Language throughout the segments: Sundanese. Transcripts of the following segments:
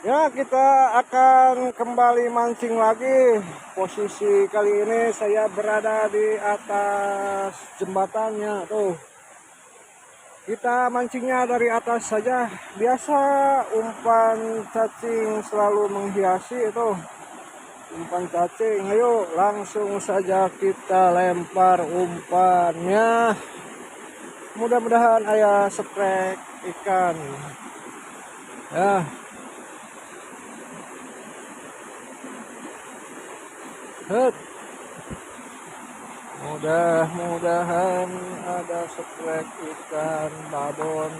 Ya, kita akan kembali mancing lagi. Posisi kali ini saya berada di atas jembatannya tuh. Kita mancingnya dari atas saja. Biasa umpan cacing selalu menghiasi itu. Umpan cacing. Ayo langsung saja kita lempar umpannya. Mudah-mudahan aya strike ikan. Ya. Het. Mudah-mudahan ada strike ikan babon.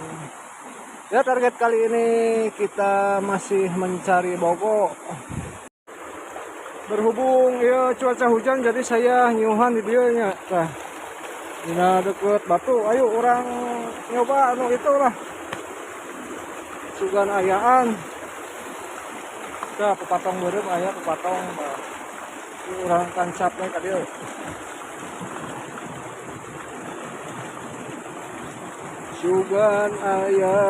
Ya, target kali ini kita masih mencari bogo. Berhubung ya cuaca hujan, jadi saya nyiuhan di dieu nya. Nah, dina deket batu, ayo urang nyoba anu itulah. Sugan ayaan. Tah, pepatong beureum aya pepatong. Tah. Urang tancap we ka dieu. Sugan aya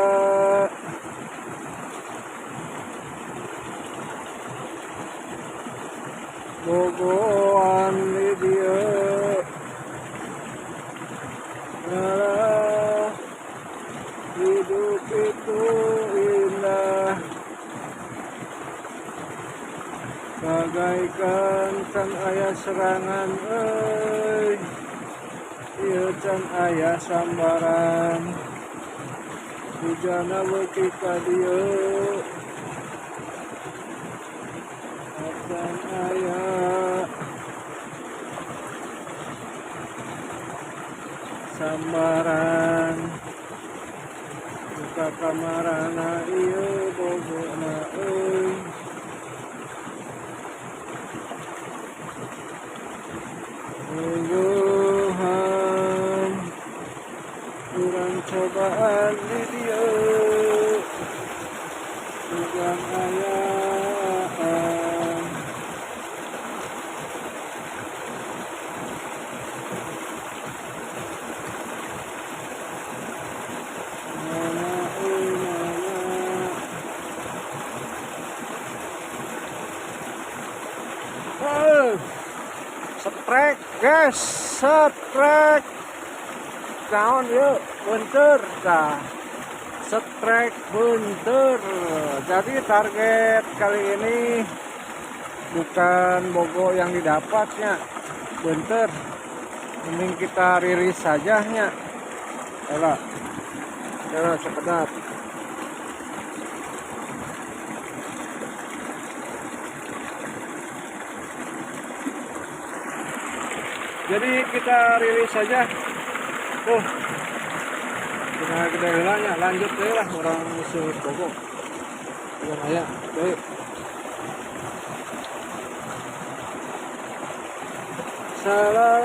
bogoan di dieu. Alah, hidup itu indah bagaikan can aya serangan euy, ieu can aya sambaran, hujana beuki ka dieu, can aya sambaran, buka kamarana ieu bogona euy. Bogohan urang cobaan di dieu, sugan ayaan. Mana euy, mana? Oh, strike guys, strike. Naon yuk, beunteur tah. Strike beunteur. Jadi target kali ini bukan bogo yang didapatnya, beunteur. Mending kita rilis saja nya. Yalah. Yalah, sekedap. Jadi kita rilis saja. Tuh. Kita gede heula nya, lanjut deh lah urang musuh bogo. Ieu aya, deui. Salalalala,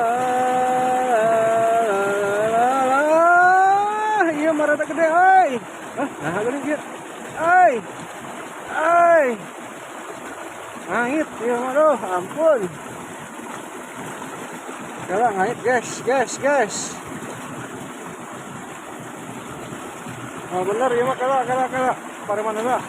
ieu mah rada gede euy. Ah, nah gede kieu. Euy. Euy. Ngait ieu mah, duh, ampun. Kala ngait, guys, guys, guys. Oh, bener ieu mah, kala, kala, kala. Pare mana lah?